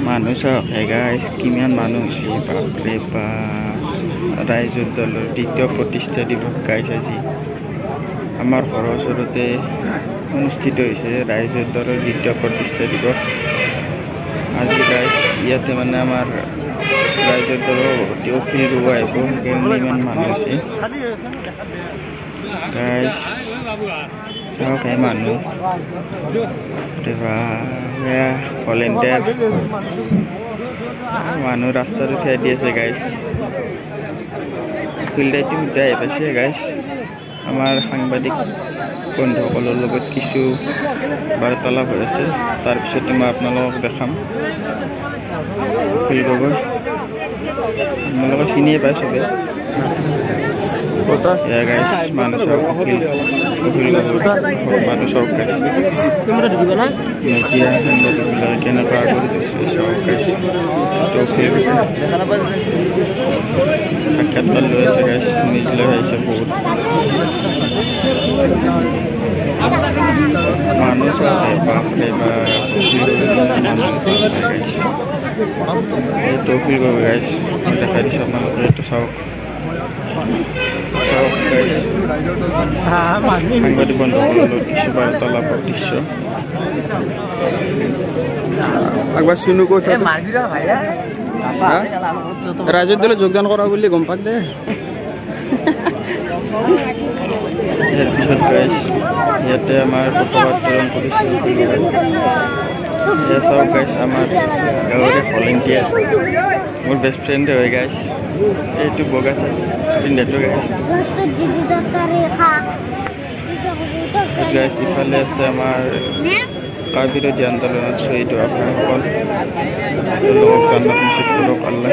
মানুহ চাওক হে গাইছ, কিমান মানুহ হৈছে, বাপৰে বাপ। ৰাইজৰ দলৰ দ্বিতীয় প্ৰতিষ্ঠা দিৱস গাইছ, আজি আমাৰ ঘৰৰ ওচৰতে অনুষ্ঠিত হৈছে ৰাইজৰ দলৰ দ্বিতীয় প্ৰতিষ্ঠা দিৱস আজি গাইছ। ইয়াতে মানে আমাৰ ৰাইজৰ দলৰ সভাপতি অখিল গগৈ আহিব, সেইকাৰণে ইমান মানুহ হৈছে গাইছ। চাওক হে মানুহ, ভলেণ্টিয়াৰ মানুহ ৰাস্তাত উঠাই দি আছে গাইছ। অখিল দাই ইতিমধ্যে আহি পাইছে গাইছ। আমাৰ সাংবাদিক বন্ধুসকলৰ লগত কিছু বাৰ্তালাপ হৈ আছে, তাৰপিছতে মই আপোনালোকক দেখাম অখিল গগৈ। আপোনালোকে চিনিয়ে পায় চবে। এয়া গাইছ, মানুহ চাওক, অখিল অখিল গগৈ মানুহ চাওক গাইছ। মেডিয়া সাংবাদিকবিলাকে কেনেকুৱা কৰি থৈছে চাওক গাইছ। এইটো অখিল গগৈ সাক্ষাৎকাৰ লৈ আছে গাইছ, নিউজ লৈ আহিছে। বহুত মানুহ চাওক, বাপৰে বাপ, অখিল গগৈ কিমান মানুহ গাইছ। এইটো অখিল গগৈ গাইছ, মই দেখাই দিছোঁ আপোনালোকে, এইটো চাওক চাওক গাইছ। সাংবাদিক বন্ধুসকলৰ লগত কিছু বাৰ্তালাপৰ দৃশ্য। একবাৰ চুনু কৈ ৰাইজৰ দলে যোগদান কৰা বুলি গম পাক দে। ইয়াৰ পিছত গাইছ, ইয়াতে আমাৰ পতাকা উত্তোলন কৰিছে অখিল গগৈ। এয়া চাওক গাইছ, আমাৰ গাঁৱৰে ভলেণ্টিয়াৰ, মোৰ বেষ্ট ফ্ৰেণ্ডে হয় গাইছ, এইটো বগা চাৰ্ট পিন্ধাটো গাইছ। গাইছ, ইফালে আছে আমাৰ কা বিৰোধী আন্দোলনত শ্বহীদ হোৱা ভাইসকল, তেওঁলোকক জান্নাত নচিব কৰক আল্লাহ।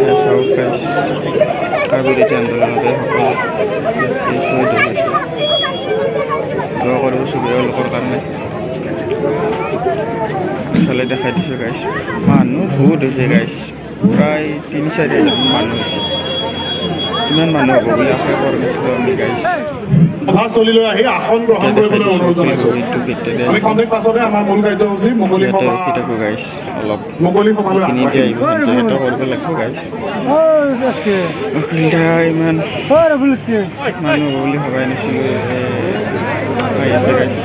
এয়া চাওক গাইছ, কা বিৰোধী আন্দোলনত এইসকল ব্যক্তি শ্বহীদ হৈ গৈছে। দোৱা কৰিব চবে এওঁলোকৰ কাৰণে। ইফালে দেখাই দিছোঁ গাইছ, মানুহ বহুত হৈছে গাইছ, প্ৰায় 3-4 হাজাৰ মানুহ হৈছে। ইমান মানুহ হ'ব বুলি আশা কৰা নাছিলোঁ আমি গাইছ। সভাস্থলীলৈ আহি আসন গ্ৰহণ এতিয়া দেখাই কৰিবলৈ দিছোঁ অনুৰোধ অখিল জনাইছো। গগৈ এইটো গেটেৰে। আমি খন্তেক পাছতে আমাৰ মূল কাৰ্যসূচী মুকলি ইয়াতে সভা ৰখি থাকোঁ গাইছ, অলপ মুকলি সভালৈ এইখিনি এতিয়া আগবাঢ়িম। আহিব, হেণ্ডছেক এটা কৰিব লাগিব গাইছ। অখিল দা ইমান মানুহ হ'ব বুলি ভবাই নাছিলোঁ। আহি আছে গাইছ,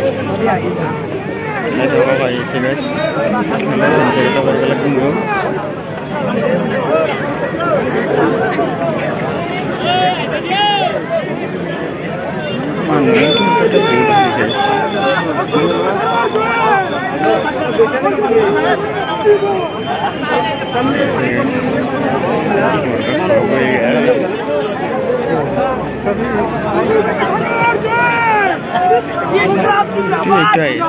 চাই থাকক, আহি আছে গাইছ। অলপ হেণ্ডছেক এটা কৰিব লাগিব। মানুহ কিন্তু সঁচাকে বহুত হৈছে গাইছ। আছে গাইছ, হ'বই গাইছ। এইটো আহিছে গাইছ,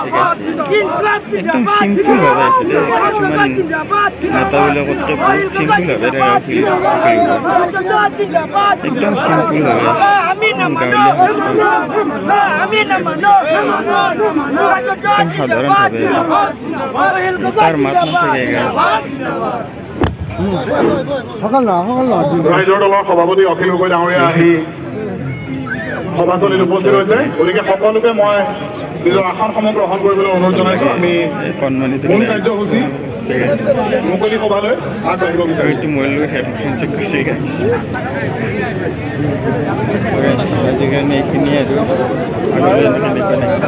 একদম চিম্পুলভাৱে আহিছে দেই। কিছুমান নেতাবিলাকতকৈ বহুত চিম্পুলভাৱে থাকে অখিল অখিল গগৈ, একদম চিম্পুলভাৱে আহিছে, গাঁৱলীয়া সাজপাৰ, একদম সাধাৰণভাৱে। তাৰ মাত নাথাকে গাইছ। ৰাইজৰ দলৰ সভাপতি অখিল গগৈ ডাঙৰীয়া আহি সভাস্থলীত উপস্থিত হৈছে, গতিকে সকলোকে মই নিজৰ আসনসমূহ গ্ৰহণ কৰিবলৈ অনুৰোধ জনাইছো। আমি এই কণমানিটো মূল কাৰ্যসূচী মুকলি সভালৈ আগবাঢ়িব বিচাৰিছো। এইটো মোবাইল লৈ হেণ্ডছেক কৰিছে গাইছ। আজিৰ কাৰণে এইখিনিয়ে আৰু আগলৈ এনেকৈ দেখুৱাই থাকিম।